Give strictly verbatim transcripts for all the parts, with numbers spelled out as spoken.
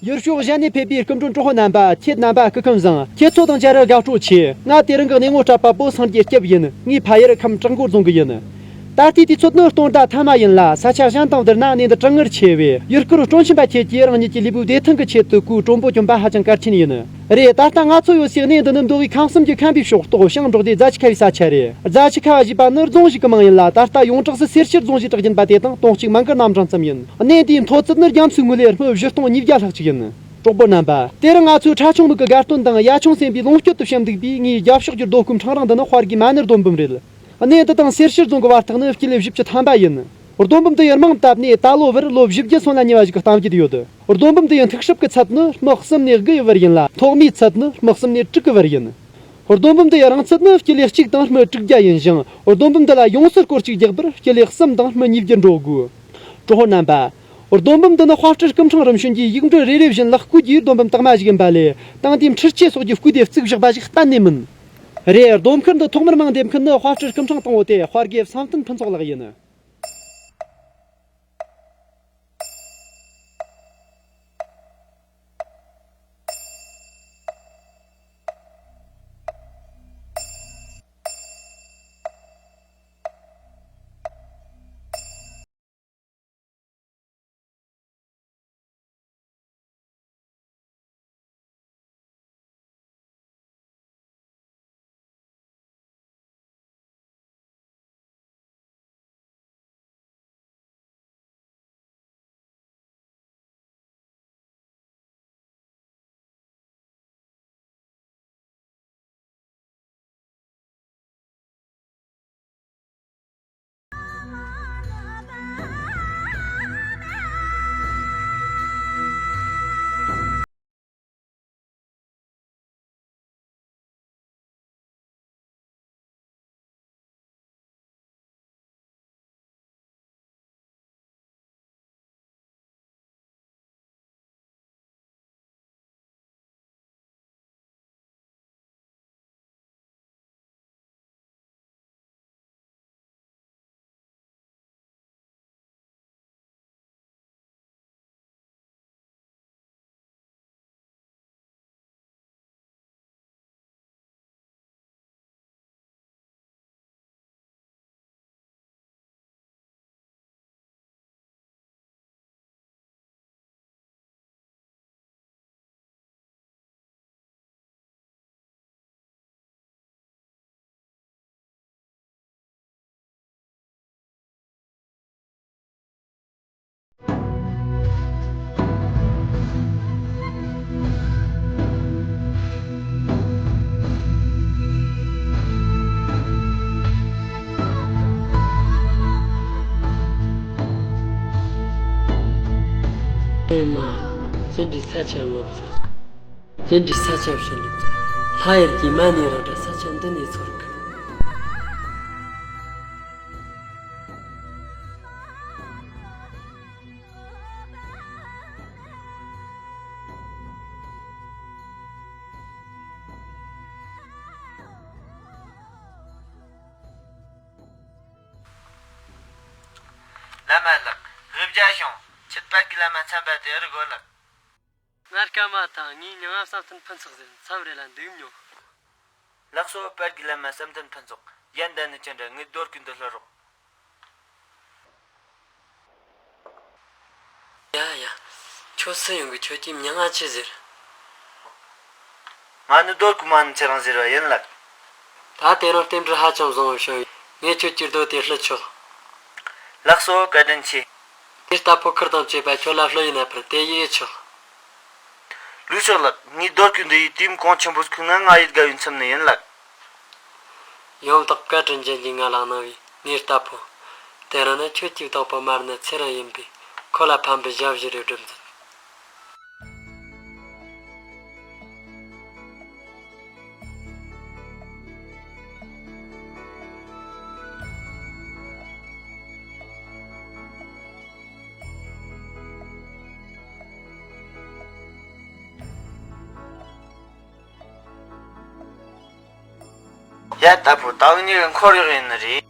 ཡུལ་ཕྱོགས་གཞན་ནས་ཕེབས་པའི་སྐུ་མགྲོན་གྲོགས་པོ་རྣམ་པ། ཁྱེད་རྣམ་པ་སྐུ་ཁམས་བཟང་། ཁྱེད་ཚོ་དང་བཅར་རུ་དགའ་སྤྲོ་ཆེ། ང་དེ་རིང་གི་གནས་ངོ་གྲྭ་པ་པོ་སངས་རྒྱས་སྐྱབས་ཡིན། ངའི་ཕ་ཡུལ་ཁམས་བྲག་འགོ་རྫོང་གི་ཡིན། ད་ལྟའི་དུས་ཚོད་ནི་སྟོན་ཟླ་ཐ་མ་ཡིན་ལ། ས་ཆ་གཞན་དང་བསྡུར་ན་གནས་འདི་གྲང་ངར་ཆེ་བས། ཡུལ་སྐོར་སྤྲོ་འཆམ་པ་ཁྱེད་ཀྱིས་རང་ཉིད་ཀྱི་ལུས་པོའི་བདེ་ཐང་གི་ཆེད་དུ་གོས་དྲོན་པོ་གྱོན་པ་ཧ་ཅང་གལ་ཆེན་ཡིན། རེད། ད་ལྟ་ང་ཚོ་ཡོད་སའི་གནས་འདི་ནི་མདོ་དབུས་ཁམས་གསུམ་གྱི་ཁམས་པའི་ཕྱོགས་གཏོགས་ཤང་འབྲོག་སྡེ་རྫ་ཆུ་ཁ་བའི་ས་ཆ་རེད། རྫ་ཆུ་ཁ་བ་ཞེས་པ་ནི་རྫོང་ཞིག་གི་མིང་ཡིན་ལ། ད་ལྟ་ཡོངས་གྲགས་སུ་སེར་ཤུལ་རྫོང་ཞེས་གྲགས་བཞིན་པ་དེ་དང་སྟོང་གཅིག་མན་གི་རྣམ་གྲངས་ཙམ་ཡིན། གནས་འདིའི་མཐོ་ཚད་ནི་རྒྱ་མཚོའི་ངོས་ལས་ལྷོ་བཞི་སྟོང་ཉིས་བརྒྱ་ལྷག་ཅིག་ཡིན། གྲོགས་པོ་རྣམ་པ། དེ་རིང་ང་ཚོས་ཁྲ་ཆུང་མིག་གི་དགའ་སྟོན་དང་ཡ་ཆུང་སེམས་པའི་ལོངས་སྤྱོད་དུ་ཞིབ་འདུག་པས། ངའི་རྒྱབ་ཕྱོགས་ཀྱི་རྡོ་སྐུ་ཕྲེང་རིང་འདི་ནི་དཔའ་རྒོད་མ་ནུ་རྡོ་འབུམ་རེད། གནས་འདི་དང་སེར་ཤུལ་རྫོང་གི་བར་ཐག་ནི་སྤྱི་ལེ་བཞི་བཅུ་ཐམ་པ་ཡིན། རྡོ་འབུམ་འདི་ཡི་རྨང་བཏབ་ནས་ད་ལོ་བར་ལོ་བཞི་བརྒྱ་སོང་ལ་ཉེ་བ་ཞིག་གི་གཏམ་རྒྱུད་ཡོད། རྡོ་འབུམ་འདི་ཡི་མཐུག་སྲབ་ཀྱི་ཚད་ནི་སྨི་གསུམ་ནས་དགུ་ཡི་བར་ཡིན་ལ། ཐོག་མའི་ཚད་ནི་སྨི་གསུམ་ནས་དྲུག་གི་བར་ཡིན། རྡོ་འབུམ་འདི་ཡི་རིང་ཚད་ནི་སྤྱི་ལེ་གཅིག་དང་སྨི་དྲུག་བརྒྱ་ཡིན་ཞིང་། རྡོ་འབུམ་འདི་ལ་ཡོངས་སུ་སྐོར་གཅིག་རྒྱག་པར་སྤྱི་ལེ་གསུམ་དང་སྨི་ཉིས་བརྒྱ་འགྲོ་དགོས། གྲོགས་པོ་རྣམ་པ། རྡོ་འབུམ་འདི་ནི་དཔའ་སྤྲུལ་སྐུ་ཕྲེང་རིམ་བྱོན་གྱིས་ཡིག་འབྲུ་རེ་རེ་བཞིན་ལེགས་བརྐོས་ཀྱིས་རྡོ་འབུམ་དག་མ་ཞིག་ཡིན་པ་ལས། དེང་དུས་འཕྲུལ་ཆས་སོགས་ཀྱིས་བརྐོས་ཏེ་བརྩིགས་བཞག་པ་ཞིག་གཏན་ནས་མིན། རེད། རྡོ་མཁར་འདི་ཐོག་མར་མིང་འདེབས་མཁན་ནི་དཔའ་སྤྲུལ་སྐུ་ཕྲེང་དང་པོ་སྟེ། དཔའ་རྒོད་བསམ་གཏན་ཕུན་ཚོགས་ལགས་ཡིན། ཨེ་མ། ཅི་འདྲའི་ས་ཆ་ངོ་མཚར། ཅི་འདྲའི་ས་ཆ་བཞིན་ལུགས་མཚར། ལྷ་ཡུལ་གྱི་མ་ཎི་རང་འདྲ་ས་ཆ་འདི་ནས་ཚོར་གི། བླ་མ་ལགས། དབུ་བརྒྱ་བྱུང་། ཁྱེད་དཔལ་གྱི་བླ་མ་མཚན་པ་དེ་རུ་དགོས་ལགས། ང་སྐར་མ་དང་། ངའི་མྱིང་ང་བསམ་གཏན་ཕུན་ཚོགས་ཟེར། མཚམས་རེ་ལ་འདུག་མྱོང་། ལགས་སོ། དཔལ་གྱི་བླ་མ་བསམ་གཏན་ཕུན་ཚོགས། ཡ། འདི་ནི་ཅི་འདྲ། ངའི་རྡོ་སྐུ་འདི་ལྷོད་རོགས། ཡ་ཡ། ཁྱོད་སུ་ཡིན་གི། ཁྱོད་ཀྱི་མྱིང་ང་ཅི་ཟེར། ང་ནི་རྡོ་སྐུ་མ་ཎི་ཚེ་རིང་ཟེར་བ་ཡིན་ལགས། ད་དེ་རིང་རྟེན་འབྲེལ་ཧ་ཅང་བཟང་བོ་བྱུང་། ངས་ཁྱོད་ཀྱི་རྡོ་དེ་ལྷོད་ཆོག། ལགས་སོ། བཀའ་དྲིན་ཆེ། དེ་ལྟ་བུ་ཁུར་དང་བཅས་པ་ཁྱོད་ལ་ལྷོད་ཡིན་ན་ཕར་དེ་ཡིད་ཆོག། ལུས་ཆོག་ལགས། ངའི་རྡོ་སྐུ་འདི་ཡི་དུས་གང་ཆེན་པོ་ཁུག་ན་ང་ཡིད་དགའ་བའི་མཚམས་ནི་ཡིན་ལགས། ཡོམ་བདག་བཀའ་དྲིན་ཅན་གྱིས་ང་ལ་གནང་བའི་ངའི་རྟ་ཕོ། དེ་རིང་ནི་ཁྱོད་ཀྱི་བདག་པོ་མ་ཎི་ཚེ་རིང་ཡིན་པས། ཁོ་ལ་ཕན་པའི་ཞབས་ཞུ་རེ་སྒྲུབ་མཛད། ཡ། ད་བུ་ད་འུ་གཉིས་ཀྱི་འཁོར་གཡོག་ཡིན་ནི་རེད།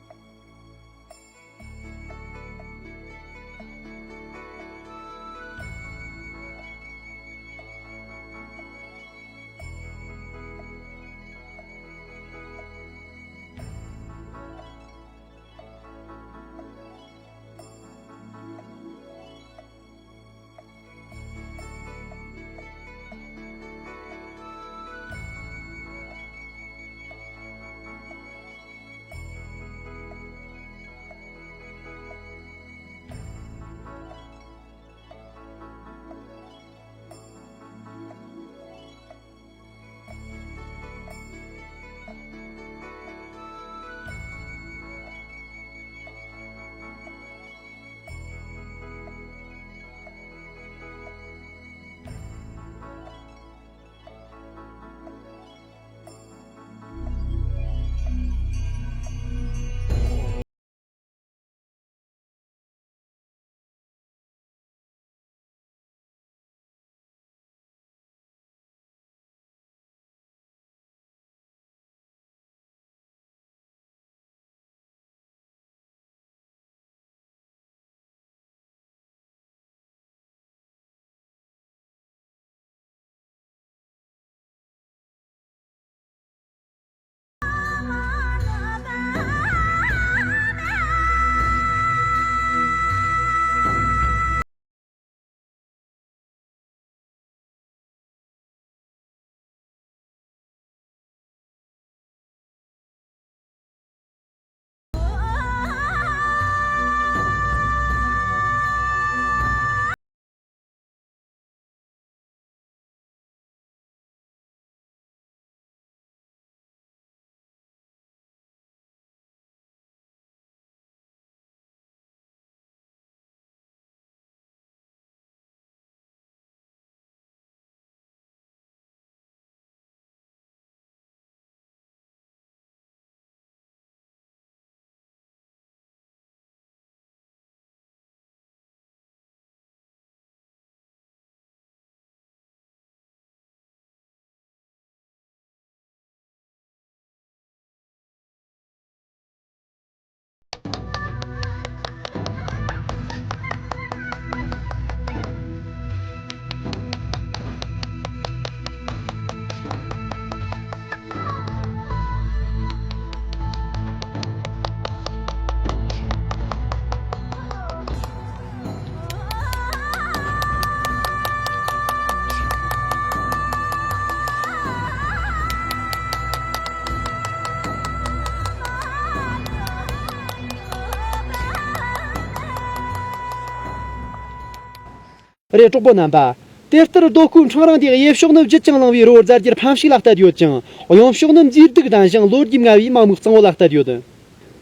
རེད། གྲོགས་པོ་རྣམ་པ། དེ་ལྟར་རྡོ་ཁུག་འཕྲང་རིང་དེའི་གཡས་ཕྱོགས་ནི་བརྗིད་ཅིང་ལང་བའི་རི་བོ་རྫ་རྒྱུད་ཕམ་ཤུགས་ལ་གཏད་ཡོད་ཅིང་། གཡོན་ཕྱོགས་ནི་མཛེས་སྡུག་ལྡན་ཞིང་ལོ་རྒྱུས་མངའ་བའི་མ་མོའི་གཙང་བོ་ལ་གཏད་ཡོད།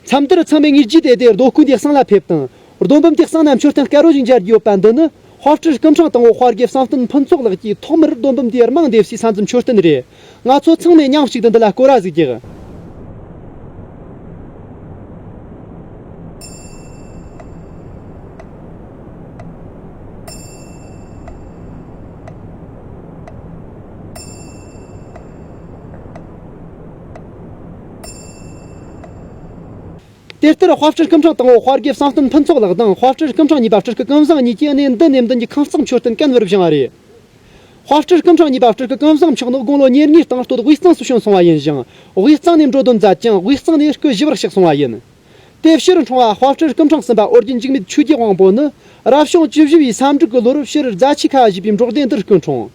མཚམས་དེར་ཚང་མས་ངའི་རྗེས་དེད་དེ་རྡོ་ཁུག་འདིའི་གསེང་ལ་ཕེབས་དང་། རྡོ་འབུམ་དེའི་གསེང་ན་མཆོད་རྟེན་དཀར་བོ་ཞིག་མཇལ་རྒྱུ་ཡོད་པ་འདི་ནི། དཔའ་སྤྲུལ་སྐུ་ཕྲེང་དང་པོ་དཔའ་དགེ་བསམ་གཏན་ཕུན་ཚོགས་ལགས་ཀྱིས་ཐོག་མར་རྡོ་འབུམ་དེར་རྨང་འདེབས་སའི་ས་འཛིན་མཆོད་རྟེན་རེད། ང་ཚོ་ཚང་མས་མཉམ་གཅིག་ཏུ་འདི་ལ་སྐོར་ར་ཟིག་རྒྱག། དེ་ལྟར་དཔའ་སྤྲུལ་སྐུ་ཕྲེང་དང་པོ་དཔའ་དགེ་བསམ་གཏན་ཕུན་ཚོགས་ལགས་དང་དཔའ་སྤྲུལ་སྐུ་ཕྲེང་གཉིས་པ་སྤྲུལ་སྐུ་ཀུན་བཟང་གཉིས་ཀྱིས་གནས་འདི་ནས་མདུན་གྱི་ཁང་གཙང་མཆོད་རྟེན་ཀན་བར་བཞེངས་པ་རེད། དཔའ་སྤྲུལ་སྐུ་ཕྲེང་གཉིས་པ་སྤྲུལ་སྐུ་ཀུན་བཟང་མཆོག་ནི་དགུང་ལོ་ཉེར་གཉིས་སྟེང་སྟོད་དབུས་གཙང་སུ་བྱོན་སོང་བ་ཡིན་ཞིང་། དབུས་གཙང་ནས་འགྲོ་དོན་མཛད་ཅིང་དབུས་གཙང་ནས་སྐུ་ཞི་བར་གཤེགས་སོང་བ་ཡིན། དེ་ཕྱིར་འཁྲུངས་པ་དཔའ་སྤྲུལ་སྐུ་ཕྲེང་གསུམ་པ་ཨོ་རྒྱན་འཇིགས་མེད་ཆོས་ཀྱི་དབང་པོ་ནི། རབ་བྱུང་བཅུ་བཞི་བའི་ས་འབྲུག་གི་ལོར་ཕྱིར་རྫ་ཆུ་ཁ་ཞེས་པའི་འབྲོག་སྡེ་འདིར་སྐུ་འཁྲུངས།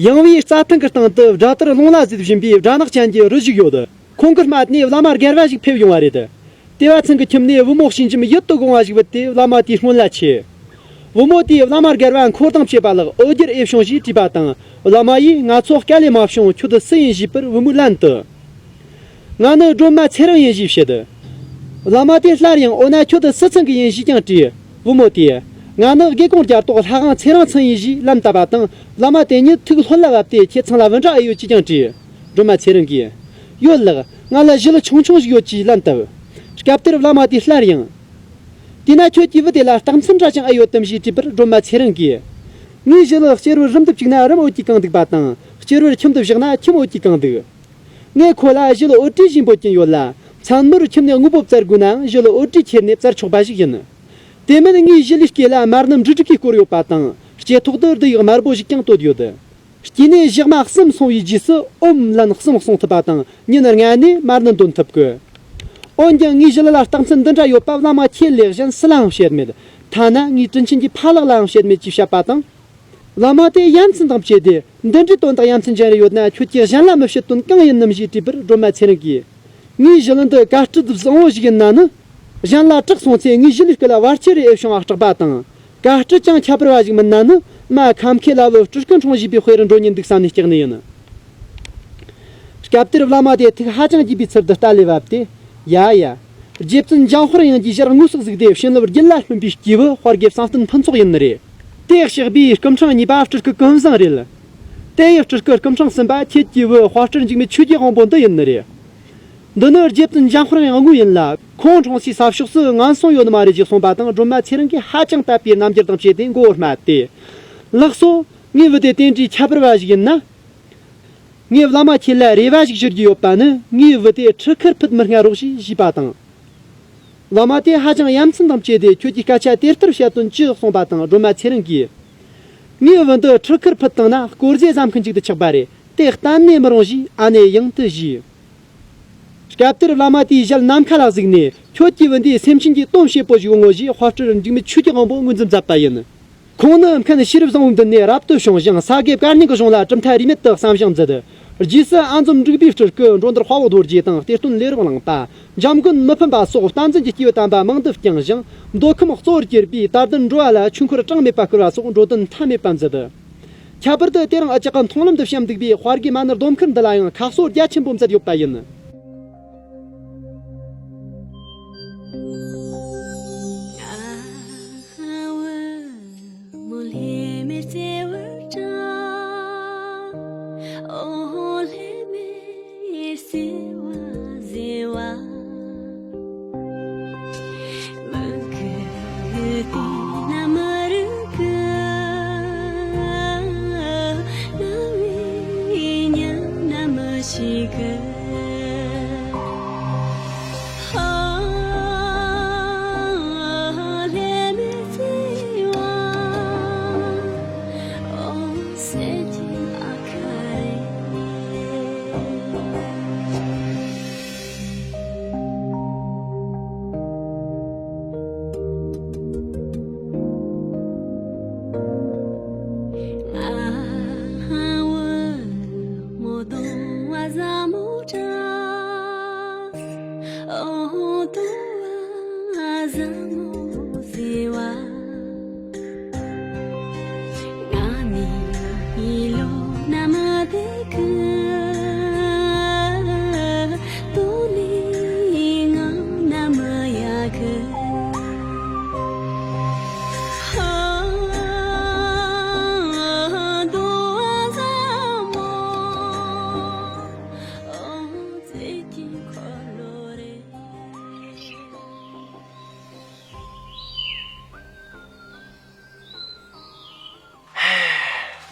ཡངས་པའི་རྩྭ་ཐང་གི་སྟེང་དུ་དགྲ་དར་རླུང་ལ་བཟོས་བཞིན་པའི་དགྲ་ནག་ཅན་གྱི་རི་ཞིག་ཡོད། ཁོང་གི་སྨད་ནས་བླ་མ་སྒར་བ་ཞིག་ཕེབས་ཡོང་བ་རེད། དེ་བ་ཚང་གི་ཁྱིམ་ནས་བུ་མོ་ཞིང་འཇིམ་ཡིད་དུ་དགོངས་པ་ཞིག་བུད་དེ་བླ་མ་དེའི་སྔོན་ལ་ཆས། བུ་མོ་དེས་བླ་མ་སྒར་བ་འཁོར་དང་བཅས་པ་ལགས་འོད་སྒྱུར་ཨེ་བྱུང་ཞེས་དྲིས་པ་དང་། བླ་མ་ཡིས་ང་ཚོ་དཀའ་ལས་མ་བྱུང་ཁྱོད་སུ་ཡིན་ཞེས་པར་བུ་མོས་ལན་དུ། ང་ནི་སྒྲོལ་མ་ཚེ་རིང་ཡིན་ཞེས་བཤད། བླ་མ་དེས་སླར་ཡང་འོ་ན་ཁྱོད་སུ་ཚང་གི་ཡིན་ཞེས་ཀྱང་དྲིས། བུ་མོ་དེས། ང་ནི་དགེ་གོང་རྒྱལ་ཏོག་ལྷ་དབང་ཚེ་རིང་ཚང་ཡིན་ཞེས་ལན་བཏབ་པ་དང་བླ་མ་དེ་ཉིད་ཐུགས་ལྷོད་ལ་བབས་ཏེ་ཁྱེད་ཚང་ལ་བུ་འདྲ་ཨེ་ཡོད་ཅེས་ཀྱང་དྲིས། སྒྲོལ་མ་ཚེ་རིང་གིས། ཡོད་ལགས། ང་ལ་ཞི་ལུ་ཆུང་ཆུང་ཞིག་ཡོད་ཅེས་ལན་བཏབ། སྐབས་དེར་བླ་མ་དེས་སླར་ཡང་། དེས་ན་ཁྱོད་ཀྱི་བུ་དེ་ལ་རྟགས་མཚན་འདྲ་ཅང་ཨེ་ཡོད་དམ་ཞེས་དྲིས་པར་སྒྲོལ་མ་ཚེ་རིང་གིས། ངའི་ཞི་ལུ་སྐྱེ་བོར་རུམ་དུ་བཅུག་ན་རུམ་འོད་ཀྱིས་གང་འདུག་པ་དང་སྐྱེ་བོར་ཁྱིམ་དུ་བཞག་ན་ཁྱིམ་འོད་ཀྱིས་གང་འདུག། ངས་ཁོ་ལ་ཞི་ལུ་འོད་འབྲས་ཞེས་འབོད་ཀྱིན་ཡོད་ལ། མཚན་མོར་ཁྱིམ་ནས་དངོས་པོ་བཙལ་དགོས་ནའང་ཞི་ལུ་འོད་འབྲས་ཁྱེར་ནས་བཙལ་ཆོག་པ་ཞིག་ཡིན། དེ་མིན་ངའི་ཞི་ལུའི་སྐེ་ལ་མར་ནུ་འབྲུ་དྲུག་གིས་བསྐོར་ཡོད་པ་དང་སྐེ་ཐོག་ཏུ་རྡུལ་ཡག་དམར་པོ་ཞིག་ཀྱང་བཏོད་ཡོད། སྐྱེས་ནས་ཞག་མ་གསུམ་སོང་བའི་རྗེས་སུ་ཨོམ་ལན་གསུམ་གསུང་ཐུབ་པ་དང་ཉིན་ལྔ་ནས་མར་ནུ་འདོན་ཐུབ་དགོས། འོན་ཀྱང་ངའི་ཞི་ལུ་ལ་རྟགས་མཚན་འདི་འདྲ་ཡོད་པ་བླ་མ་ཁྱེད་ལས་གཞན་སུ་ལའང་བཤད་མེད། ཐ་ན་ངའི་དྲིན་ཆེན་གྱི་ཕ་ལགས་ལའང་བཤད་མེད་ཅེས་བཤད་པ་དང་། བླ་མ་དེས་ཡ་མཚན་དང་བཅས་ཏེ་འདི་འདྲའི་དོན་དག་ཡ་མཚན་ཅན་རེ་ཡོད་ན་ཁྱོད་ཀྱིས་གཞན་ལ་མི་བཤད་དོན་གང་ཡིན་ནམ་ཞེས་དྲིས་པར་སྒྲོལ་མ་ཚེ་རིང་གིས། ངའི་ཞི་ལུ་འདི་དཀའ་སྤྲད་བཟང་བོ་ཞིག་ཡིན་ན་ནི། གཞན་ལ་གྲགས་སོང་ཚེ་ངའི་ཞི་ལུའི་སྐུ་ལ་བར་ཆད་རེ་ཨེ་བྱུང་བ་སྐྲག་པ་དང་། དཀའ་སྤྲད་ཀྱང་ཁྱད་པར་བ་ཞིག་མིན་ན་ནི་མ་ཁམ་ཁའི་ལ་བུ་སྤྲུལ་སྐུ་འཁྲུངས་བཞིན་པའི་དཔེ་རུ་འགྲོ་ཉེན་འདུག་བསམ་ནས་སྐྲག་ནི་ཡིན། སྐབས་དེར་བླ་མ་དེ་ཐུགས་ཧ་ཅང་དགྱེས་པའི་ཚུལ་དུ་རྟ་ལས་བབས་ཏེ། ཡ་ཡ། རྗེ་བཙུན་འཇམ་དཔལ་དབྱངས་ཀྱི་ཞལ་དངོས་སུ་གཟིགས་ཏེ་བྱིན་རླབས་རྒྱུད་ལ་ལྷུན་པའི་སྐྱེས་བུ་དཔའ་དགེ་བསམ་གཏན་ཕུན་ཚོགས་ཡིན་ནི་རེད། དེ་གཤེགས་པའི་སྐུ་ཕྲེང་གཉིས་པ་སྤྲུལ་སྐུ་ཀུན་བཟང་རེད། དེ་ཡི་སྤྲུལ་སྐུ་སྐུ་ཕྲེང་གསུམ་པ་ཁྱེད་ཀྱི་བུ་དཔའ་སྤྲུལ་འཇིགས་མེད་ཆོས་ཀྱི་དབང་པོ་འདི་ཡིན་ནི་རེད། འདི་ནི་རྗེ་བཙུན་འཇམ་དཔལ་དབྱངས་དངོས་ཡིན་ལ། ཁོང་འཁྲུངས་སའི་ས་ཕྱོགས་སུ་ངན་སོང་ཡོད་ནི་མ་རེད་ཅེས་གསུངས་པ་དང་སྒྲོལ་མ་ཚེ་རིང་གིས་ཧ་ཅང་དད་པའི་རྣམ་འགྱུར་དང་བཅས་ཏེ་མགོ་བོ་སྨད་དེ། ལགས་སོ། ངའི་བུ་དེ་དེ་འདྲའི་ཁྱད་པར་བ་ཞིག་ཡིན་ན། ངས་བླ་མ་ཁྱེད་ལ་རེ་བ་ཞིག་ཞུ་རྒྱུ་ཡོད་པ་ནི་ངའི་བུ་དེ་ཁྲི་ཁར་ཕུད་མི་སྔ་རོགས་ཞེས་ཞུས་པ་དང་། བླ་མ་དེས་ཧ་ཅང་ཡ་མཚན་དང་བཅས་ཏེ་ཁྱོད་ཀྱིས་སྐད་ཆ་དེ་ལྟར་བཤད་དོན་ཅི་གསུངས་པ་དང་སྒྲོལ་མ་ཚེ་རིང་གིས། ངའི་བུ་འདི་ཁྲི་ཁར་ཕུད་བཏང་ན་དཀོར་ཟས་ཟ་མཁན་ཅིག་ཏུ་ཆགས་པ་རེད། དེ་གཏན་ནས་མི་རུང་ཞེས་ཨ་ནེ་ཡང་དུ་ཞུས། སྐབས་དེར་བླ་མ་དེའི་ཞལ་ནམ་མཁའ་ལ་གཟིགས་ནས་ཁྱོད་ཀྱི་བུ་འདིས་སེམས་ཅན་གྱི་དོན་བྱེད་པོ་ཞིག་ཡོང་ངོ་ཞེས་དཔའ་སྤྲུལ་འཇིགས་མེད་ཆོས་ཀྱི་དབང་པོ་ངོས་འཛིན་མཛད་པ་ཡིན། ཁོང་ནི་མཁན་ཤེས་རབ་བཟང་པོའི་མདུན་ནས་རབ་ཏུ་བྱུང་ཞིང་ས་དགེ་བཀའ་རྙིང་གི་གཞུང་ལ་གྲུབ་མཐའ་རིས་མེད་དུ་བསམ་བཞེངས་མཛད། རྗེས་སུ་ཨ་འཛོམ་འབྲུག་པའི་སྤྲུལ་སྐུ་འགྲོ་འདུལ་དཔའ་བོ་རྡོ་རྗེ་དང་གཏེར་སྟོན་ལས་རབ་གླིང་པ། འཇམ་མགོན་མི་ཕམ་པ་སོགས་བསྟན་འཛིན་གྱི་སྐྱེས་བུ་དམ་པ་མང་དུ་བསྐྱངས་ཤིང་མདོ་ཁམས་གཙོ་བོར་གྱུར་པའི་དད་ལྡན་འགྲོ་བ་ལ་ཆོས་འཁོར་གྲངས་མེད་པ་བསྐུར་བ་སོགས་འགྲོ་དོན་མཐའ་མེད་པ་མཛད། ཁྱད་པར་དུ་དེ་རིང་ཨ་ཅག་གི་མཐོང་ལམ་དུ་བཤམས་འདུག་པའི་དཔའ་དགེ་མ་ཎི་སྡོམ་མཁར་འདི་ལ་ཡང་ཁ་གསོ་རྒྱ་ཆེན་པོ་མཛད་ཡོད་པ་ཡིན།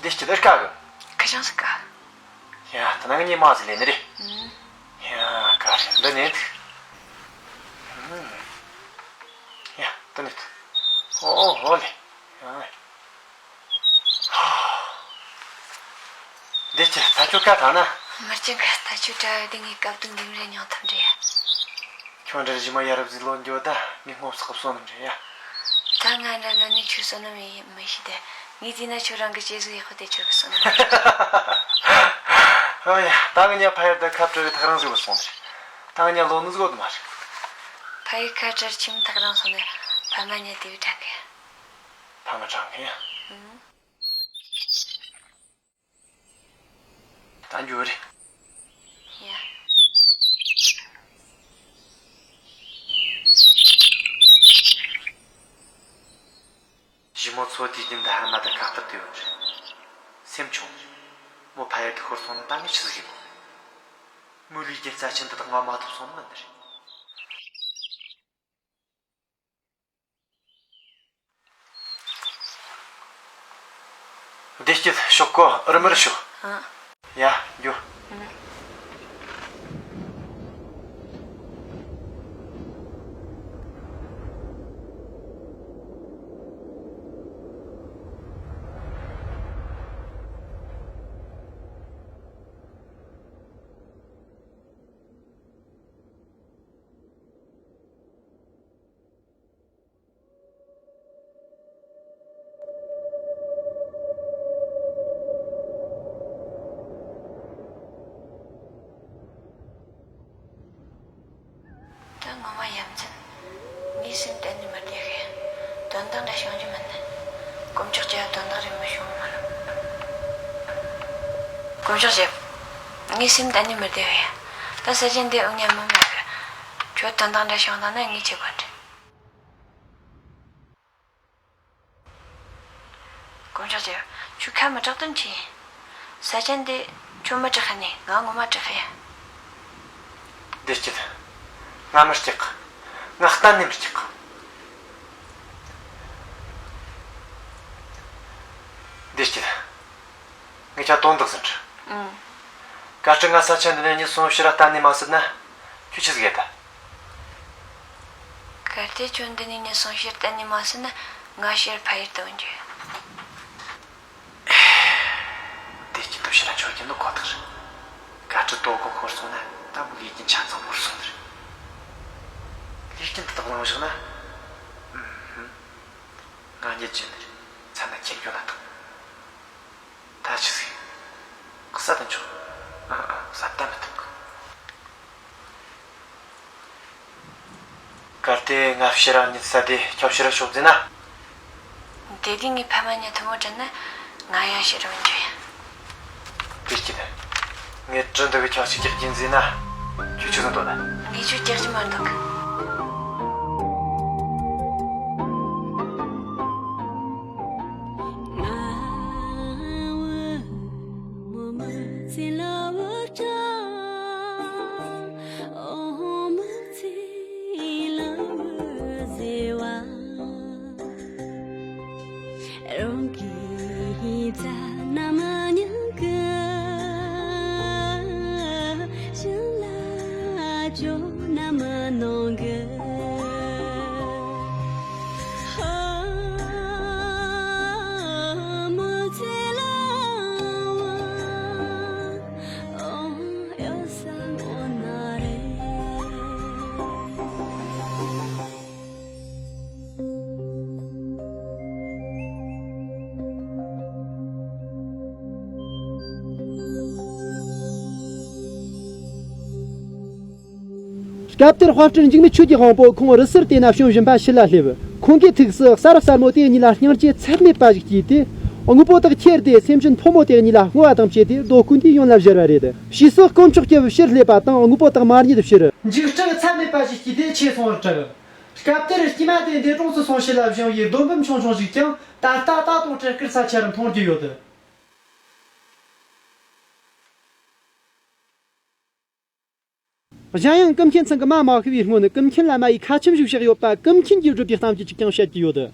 ཁྱེད་ཀྱི་ལས་ཀ་གི། ཁ་བྱང་ཟིག་ག་ཡ། ད་ནང་ངས་མ་ཟིག་ལས་ནི་རེད། ཨུམ། ཡ། ག་རེ་འདི་ནས་འདུག་ཡ། འདི་ནས་འདུག་ཨོ་ཨོ་ལེ། ཡ། འདི་ཁྱེད་ད་ཁྱོད་ཀ་དྲག་ན། མི་སྐྱིད་གི་ད་ཁྱོད་དྲ་བའི་དེ་ངའི་སྐབས་དུ་འདི་མི་རེ་མྱོང་ཐུབ་འདྲ་ཡ། ཁྱོད་འདྲ་རི་མ་ཡ་རབས་ཟིག་ལོན་རྒྱུ་ད་ངས་སྔོ་བསགས་བསོད་ནམས་རེད་ཡ། ད་ང་འདྲ་ལོན་ནི་ཁྱོད་བསོད་ནམས་ཡིན་མི་ཤེས་ཏེ། ངས་བལྟས་ན་ཁྱོད་རང་གི་སྐྱེས་གཟུགས་ཡག་པོ་དེ་ཁྱོད་ཀྱི་བསོད་ནམས་རེད། ཨོ་ཡ། ད་ང་གཉིས་ཕ་ཡུལ་དུ་ཁ་བྲལ་བའི་ཐག་རིང་ཟིག་ལ་སོང་ནི་རེད། ད་ང་གཉིས་ལོ་ནི་ཟིག་ཡོད་མ་རེད། ཕ་ཡུལ་ཁ་བྲལ་ཁྱིམ་ཐག་རིང་སོང་ནས་ཕ་མ་གཉིས་དེ་བས་དྲན་གི། ཕ་མ་དྲན་གི་ཡ། ཨུམ། ད་འགྱོ་རེད། ཡ། ཞི་མོ་ཚོ་དུས་རྒྱུན་དུ་ཧར་མ་དང་ཁ་གཏད་དུ་ཡོད་རེད། སེམས་ཆུང་། མོ་ཕ་ཡུལ་དུ་ཤོར་སོང་ན་ད་ངས་ཆི་ཟིག་ཡེད་དགོས། མོའི་ལས་རྒྱུ་རྩ་ཆེན་འདི་དག་ང་མ་ཐོབ་སོང་ནི་མིན་ནི་རེད། བདེ་སྐྱིད་ཤོག་གོ། ཨུར་མུར་ཤོག་ཨ། ཡ། འགྱོ། ཨུ། ད་ངོ་མ་ཡ་མཚན། ངའི་སེམས་གཏན་ནས་མི་བདེ་གི། དོན་དག་འདྲ་བྱུང་རྒྱུ་མིན་ནི། དཀོན་མཆོག་གི་དོན་དག་རེད་མི་བྱུང་མ་རུང་། དཀོན་མཆོག་གི། ངའི་སེམས་གཏན་ནས་མི་བདེ་གི། ད་ས་ཆ་འདི་འོ་ཉམས་མི་མེད་གི། ཁྱོད་དོན་དག་འདྲ་བྱུང་ཐང་ན་ངས་ཆི་གོ་འདྲི། དཀོན་མཆོག་གི། ཁྱོད་ཁ་མི་གྲག་དོན་ཅི་ཡིན། ས་ཆ་འདི་ཁྱོད་མི་གྲག་ནི་ང་ངོ་མ་གྲག་ཡ། བདེ་སྐྱིད། ང་མི་སྐྲག་ང་གཏན་ནས་མི་སྐྲག་བདེ་སྐྱིད། ངས་ཁྱོད་དོན་དག་ཟིན་དྲི། ཨང་། གལ་ཏེ་ང་ས་ཆ་འདི་ནས་གཉིད་སོང་ཕྱིར་གཏན་ནས་མ་སད་ན། ཁྱོད་ཆི་ཟིག་ཡེད་ད། གལ་ཏེ་ཁྱོད་འདི་ནས་གཉིད་སོང་ཕྱིར་གཏན་ནས་མ་སད་ན། ང་ཕྱིར་ཕ་ཡུལ་དུ་འོང་རྒྱུ་ཡིན། བདེ་སྐྱིད་དུ་ཕྱིར་འབྱོར་རྒྱུ་ནི་ཁོ་ཐག་རེད། གལ་ཏེ་དོ་དགོང་ཤོར་སོང་ན་ད་མོ་ལས་རྒྱུ་ཆ་ཚང་བོར་སོང་ནི་རེད། ལས་རྒྱུ་འདི་དག་བླངས་བཞག་ན། ཨུམ་ཧུམ། ང་ཉིད་ཀྱི་ནི་མཚན་ན་ཁྱེར་རྒྱུ་ན་ཐང་། ད་ཆི་ཟིག་གསད་ད་ཆོག་ཨ་ཨ། གསད་ད་མི་ཐུབ་གི། གལ་ཏེ་ང་ཕྱིར་རང་ཉིད་བསད་དེ་ཁྱོད་ཕྱིར་ཤོག་ཟེར་ན། དེ་དུས་ངའི་ཕ་མ་གཉིས་ཐུན་མོང་དྲན་ན་ང་ཡང་ཕྱིར་འོང་རྒྱུ་ཡིན། དེ་སྐྱིད། ངས་གྲི་འདི་གི་ཁྱོད་ཅིག་རྒྱག་གིན་ཟིན་ན། ཁྱོད་ཆི་ཟིག་འདོད་ན། ངས་ཁྱོད་རྒྱག་རྒྱུ་མ་འདུག་རང་གི་ཡིག་ཆ་ནམ་ཉག་གི་བཞིན་ལ་ཇོ་ནམ་ནོང་གི། ཧ་མོ་ཚེ་ལ་བ། ཨོ་ཡོད་ས་མོ་ན་རེ། སྐབས་དེར་དཔལ་སྤྲུལ་འཇིགས་མེད་ཆོས་ཀྱི་དབང་པོ་ཁོང་རི་སུལ་དེ་ན་བྱོན་བཞིན་པ་ཕྱི་ལ་སླེབས། ཁོང་གི་ཐུགས་སུ་གསར་གསར་མོ་དེ་གཉིས་ལ་སྙིང་རྗེ་ཚད་མེད་པ་ཞིག་སྐྱེས་ཏེ། དངོས་པོ་དག་ཁྱེར་ཏེ་སེམས་ཅན་ཕོ་མོ་དེ་གཉིས་ལ་བསྔོ་བ་དང་བཅས་ཏེ་རྡོ་སྐུ་འདིའི་ཡོན་ལ་བཞེར་བ་རེད། ཕྱིས་སུ་དཀོན་མཆོག་སྐྱབས་ཕྱིར་སླེབས་པ་དང་དངོས་པོ་དག་མ་རྙེད་ཕྱིར། འཇིགས་སྐྲག་ཚད་མེད་པ་ཞིག་སྐྱེས་ཏེ་ཆོས་གསུང་བར་གྲགས། སྐབས་དེར་སྐྱེས་མ་དེ་འདས་གྲོངས་སུ་སོང་ཕྱི་ལ་བཞེངས་པའི་རྡོ་འབུམ་ཆུང་ཆུང་ཞིག་ཀྱང་ད་ལྟ་རྟ་དང་སྤྲེལ་དཀར་ས་ཆར་མཐོང་རྒྱུ་ཡོད། གཞན་ཡང་ཀུན་མཁྱེན་ཚང་གི་མ་མ་ཤི་བའི་སྔོན་ཀུན་མཁྱེན་བླ་མ་ཡི་ཁ་ཆེམས་ཤིག་བཞག་ཡོད་པ་ཀུན་མཁྱེན་གྱིས་བསྒྲུབས་པའི་གཏམ་རྒྱུད་ཅིག་ཀྱང་བཤད་ཀྱི་ཡོད།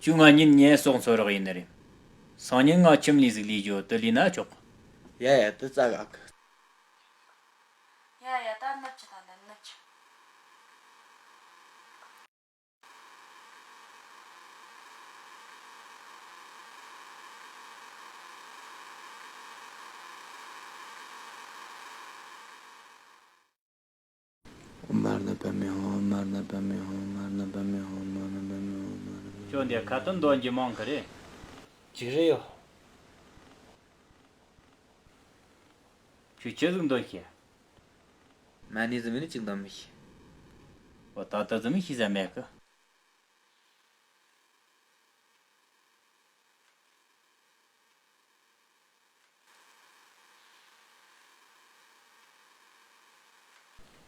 བཅོ་ལྔ་ཉིན་ངས་སྲོག་འཚོ་རོགས་ཡིན་ནི་རེད། སང་ཉིན་ང་ཁྱིམ་ལས་ཟིག་ལས་རྒྱུ་དེ་ལས་ན་ཆོག་ཡ་ཡ་དེ་རྩ་ག་གི། ཡ་ཡ་ད་ནུབ་ཆི་དང་ད་ནུབ་ཆི། ཨོཾ་མ་ཎི་པདྨེ་ཧཱུྃ། ཨོཾ་མ་ཎི་པདྨེ་ཧཱུྃ། ཨོཾ་མ་ཎི་པདྨེ་ཧཱུྃ། ཨོཾ་མ་ཎི་པདྨེ་ཧཱུྃ། ཨོཾ་མ་ཎི་པདྨེ་ཧཱུྃ། ཨོཾ་མ་ཎི་པདྨེ་ཁྱོད་འདི་ཁ་ཏོན་འདོན་རྒྱུ་མང་གི་རེད། ཅིག་རེད་ཡོ། ཁྱོད་ཆི་ཟིག་འདོན་ཤེས། མ་ཎི་ཟིག་མིན་ནི་ཅིག་འདོན་མི་ཤེས། འོ་ད་ལྟ་ཟིག་མིན་ཤེས་ས་མེད་གི།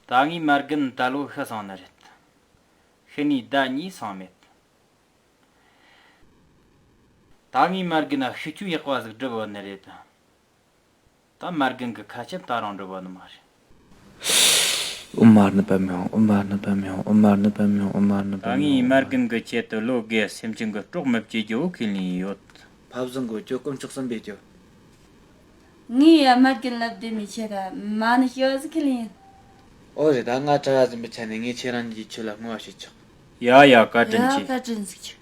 ད་ངའི་མ་རྒན་ད་ལོ་ཤི་སོང་ནི་རེད། ཤི་ནས་ཟླ་གཉིས་སོང་མེད། ད་ངའི་མ་རྒན་ན་ཤི་ཆུ་ཡག་པ་ཟིག་སྒྲུབ་བོ་ནི་རེད། ད་མ་རྒན་གི་ཁ་ཆེམས་ད་རུང་འགྲུབ་བ་ནི་མ་རེད། ཨོཾ་མ་ཎི་པདྨེ་ཧཱུྃ། ཨོཾ་མ་ཎི་པདྨེ་ཧཱུྃ། ཨོཾ་མ་ཎི་པདྨེ་ཧཱུྃ། ཨོཾ་མ་ཎི་པདྨེ་ཧཱུྃ། ད་ངས་མ་རྒན་གི་ཆེད་དུ་ལོ་དགུ་སེམས་ཅན་གི་སྲོག་མི་བཅད་རྒྱུ་བོ་ཁས་ལེན་ཡོད། ཕ་བཟང་གོ་ཁྱོད་སྐོམ་ཆོག་བསམ་པས་ཁྱོད། ངས་ཡ་མ་རྒན་ལབ་བདེ་མི་ཆེ་ག་མ་ཎི་ཤི་བ་ཟིག་ཁས་ལེན་ཡིན། ཨོ་རེད། ད་ང་གྲྭ་བ་ཟིན་པའི་ཆ་ནས་ངས་ཁྱེད་རང་གཉིས་ཀྱི་ཆོས་ལ་བསྔོ་བ་ཞུ་ཆོག་ཡ་ཡ་བཀའ་དྲིན་ཡ་ཆེ། བཀའ་དྲིན་ཟིག་ཆེ།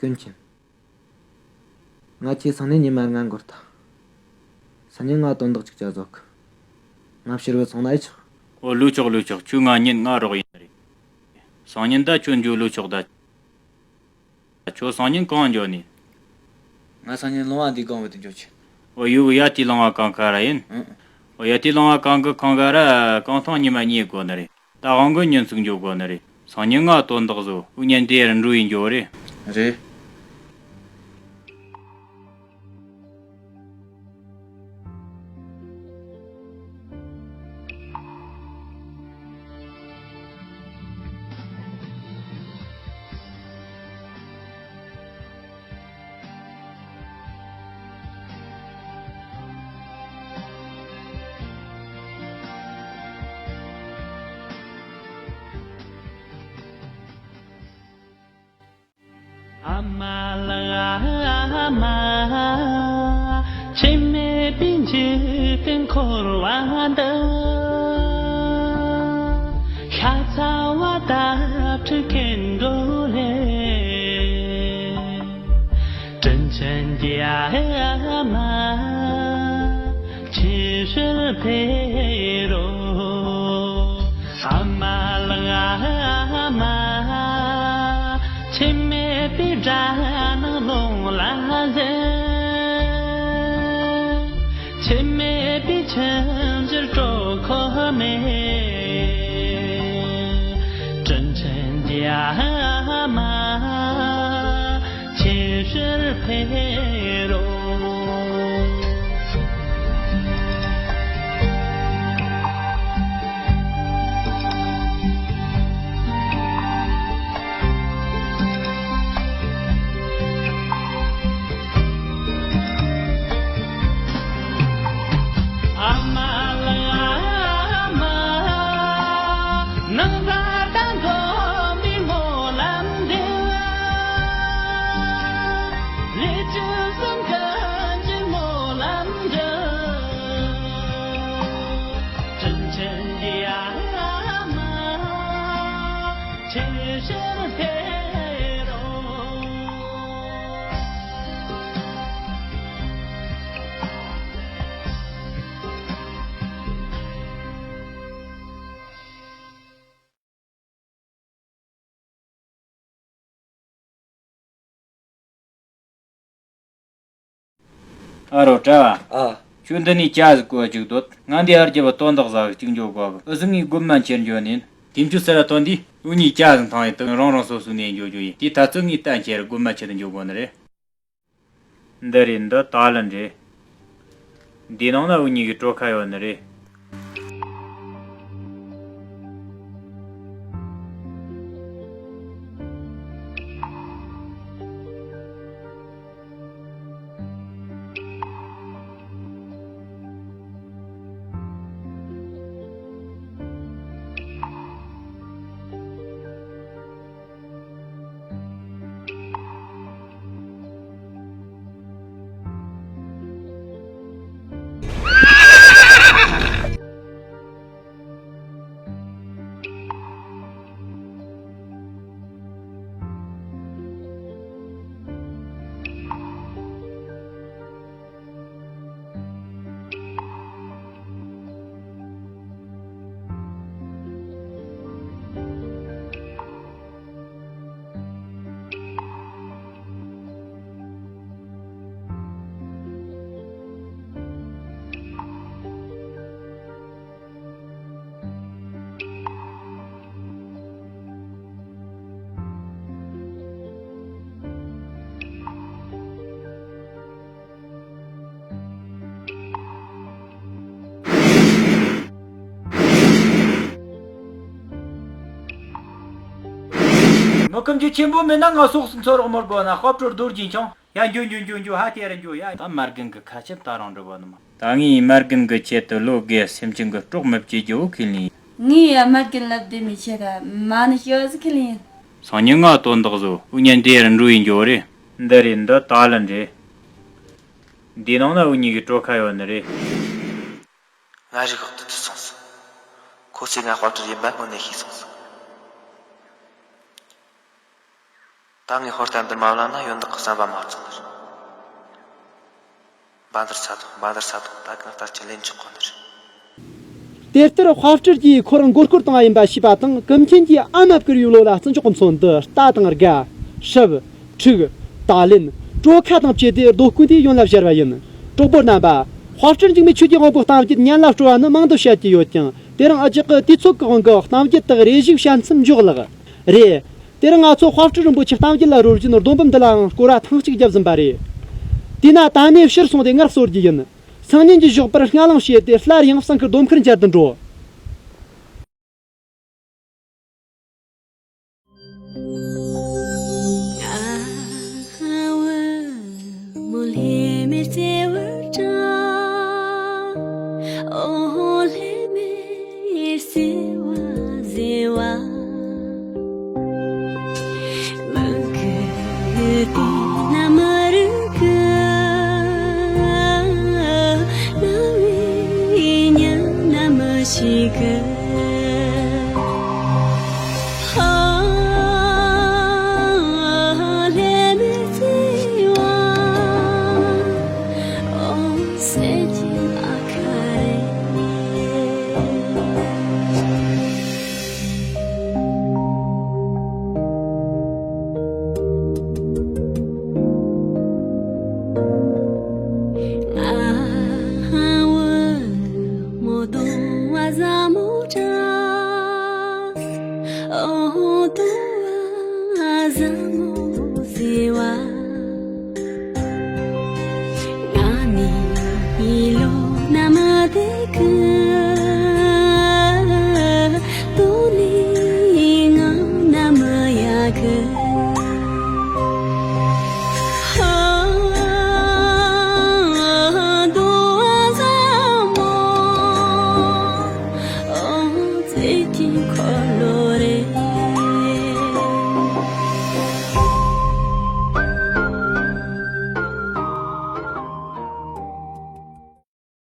ཀུན་མཁྱེན། ང་ཁྱེད་སང་ཉིན་ཉི་མ་ལྔ་འགོར་ཐལ། སང་ཉིན་ང་དོན་དག་ཅིག་བྱ་བཟོ་གི། ང་ཕྱིར་བུད་སོང་ན་ཨེ་ཆོག་ཨོ་ལོས་ཆོག་ལོས་ཆོག་ཁྱོད་ང་ཉིན་ང་རོགས་ཡིན་ནི་རེད། སང་ཉིན་ད་ཁྱོད་འགྱོ་ལོས་ཆོག་ད། ཁྱོད་སང་ཉིན་གང་འགྱོ་ནི། ང་སང་ཉིན་ལུང་བ་འདི་གང་བུད་དུ་འགྱོ་ཆེ། ཨོ་ཡུ་ཡ་ཏི་ལུང་བ་གང་ཁ་ར་ཡིན། ཨོ་ཡ་ཏི་ལུང་བ་གང་གི་གང་ག་ར་གང་ཐང་ཉི་མ་གཉིས་དགོ་ནི་རེད། ད་དབང་གི་ཉིན་ཚུགས་འགྱོ་དགོ་ནི་རེད། སང་ཉིན་ང་དོན་དག་བཟོ་འུ་གཉིས་འདི་ཡར་འགྲོ་ཡིན་འགྱོ་རེད། རེད། ཨ་མ་ལགས་ཨ་མ། ཁྱིམ་མེད་པའི་འཇིག་རྟེན་འཁོར་བ་འདི། ཤ་ཚ་བ་དང་ཁྲིད་མཁན་འགྲོ་ལེ། དྲིན་ཆེན་གྱི་ཨ་མ། ཁྱེད་ཕྱིར་ཕེབས་རོགས། ཨ་མ་ལགས་ཨ་མ། ཁྱིམ་མེད་པའི་དགྲ་ནག་ལོང་ལ་ཟེར། ཁྱིམ་མེད་པའི་ཁྱིམ་བཞིར་སྤྲོ་ཁོམ་མེད། དྲིན་ཆེན་གྱི་ཨ་མ། ཁྱེད་ཕྱིར་ཕེབས་རོགས། ཨ་མ་ལགས་ཨ་མ། ནང་པ་དང་མཐོ་མི་སྨོན་ལམ་འདེབས། ལས་ཅི་བསམ་ཀུན་གྱི་སྨོན་ལམ་འདེབས། དྲིན་ཆེན་གྱི་ཨ་མ། ཁྱེད་ཕྱིར་ཕེབས་རོགས། ཨ་རོ་གྲྭ་བ། ཨ། ཁྱོད་འདི་ནས་ཇ་ཟིག་བསྐོལ་བཅུག་སྡོད། ང་འདི་ཨར་རྒྱབ་པ་དོན་དག་ཟིག་གཅིག་འགྱོ་དགོས་གི། ཨུ་ཟོ་ངས་དགོན་པ་ཁྱེར་འགྱོ་ནས་ཡིན། དེ་མཆོད་སེ་ར་ཐོན་དུས་འུ་གཉིས་ཇ་ཟིག་འཐུང་ཡས་དུ་རང་རང་སོ་སོའི་ནས་འགྱོ་རྒྱུ་ཡིན། དེ་ད་ཚོད་ངས་གཏན་འཁེལ་དགོན་པ་ཁྱེར་དུ་འགྱོ་དགོས་ནི་རེད། འདི་རེད། འདི་ཏཱ་ལི་རེད། འདིའི་ནང་ན་འུ་གཉིས་ཀྱི་གྲོ་ཁ་ཡོད་ནི་རེད། མི་ཁོམ་རྒྱུ་ཆེན་པོ་མེད་ན་ང་སོགས་སུ་འཚོ་རོགས་མོར་དགོ་ན་དཔལ་སྤྲོ་རྡོ་རྗེ་འཆང་། ཡ་འགྱོ་འགྱོ་འགྱོ་འགྱོ། ཧ་དེ་ར་འགྱོ་ཡ། ད་མ་རྒན་གི་ཁ་ཆེམས་ད་རང་འགྲུབ་བ་ནི་མ། ད་ངས་མ་རྒན་གི་ཆེད་དུ་ལོ་དགེ་སེམས་ཅན་གི་སྲོག་མི་བཅད་རྒྱུ་བོ་ཁས་ལེན་ཡིན། ངས་ཡ་མ་རྒན་ལབ་དེ་མི་ཆེ་ག་མ་ནི་ཤི་བ་ཟིག་ཁས་ལེན་ཡིན། སང་ཉིན་ང་དོན་དག་བཟོ་འུ་གཉིས་འདི་ཡར་འགྲོ་ཡིན་འགྱོ་རེད། འདི་རེད། འདི་ཏཱ་ལིན་རེད། འདི་ནང་ན་འུ་གཉིས་ཀྱི་གྲོ་ཁ་ཡོད་ནི་རེད། ང་རིག་ཁོག་ཏུ་ཐུག་སོང་ཟིག་ཁོ་ཚོས་ང་དཔལ་སྤྲུལ་ཡིན་པ་དངོས་གནས་ཤེས་སོང་ཟིག་ད་ངས་ཧོར་ལྟ་འདི་མ་བླངས་ན་ཡོན་བདག་གི་བསམ་པ་མ་བརྩམས་ནི་རེད། འབའ་འདིར་ཚ་དོག་འབའ་འདིར་ཚ་དོག་ད་གང་ལྟར་གྱི་ལན་ཆོག་གོ་ནི་རེད། དེ་ལྟར་དཔལ་སྤྲུལ་གྱིས་ཁོ་རང་མགོ་སྐོར་བཏང་བ་ཡིན་པ་ཤེས་པ་དང་ཀུན་མཁྱེན་གྱིས་ཨ་མ་བསྐུར་བའི་ལོ་ལ་བརྩི་འཇོག་གི་མཚོན་དུ་རྟ་དང་སྒ། ཧྲབ། ཕྲུག་ཏཱ་ལེན། གྲོ་ཁ་དང་བཅས་ཏེ་རྡོ་བརྐོས་ཏེ་ཡོན་ལ་བཞར་བ་ཡིན། གྲོགས་པོ་རྣམ་པ། དཔལ་སྤྲུལ་འཇིགས་མེད་ཆོས་ཀྱི་དབང་པོའི་གཏམ་རྒྱུད་སྙན་ལ་སྤྲོ་བ་ནི་མང་དུ་བཤད་ཀྱི་ཡོད་ཀྱང་དེ་རིང་ཨ་ཅག་གི་དུས་ཚོད་ཀྱི་དབང་གིས་གཏམ་རྒྱུད་དག་རེ་ཞིག་བཤད་མཚམས་འཇོག་ལགས། རེད། དེ་རིང་ང་ཚོ་དཔལ་སྤྲུལ་རིན་པོ་ཆེ་གཏམ་རྒྱུད་ལ་རོལ་བཞིན་རྡོ་འབུམ་འདི་ལའང་སྐོར་བ་ཐེངས་གཅིག་བརྒྱབ་ཟིན་པ་རེད། དེས་ན་ད་ནས་ཕྱིར་སོང་སྟེ་ངལ་གསོ་རྒྱུ་ཡིན། སང་ཉིན་གྱི་ཞོགས་པར་སྔ་ལངས་བྱས་ཏེ་སླར་ཡང་བསང་ཁུར་སྡོམ་ཁུར་མཇལ་དུ་འགྲོ།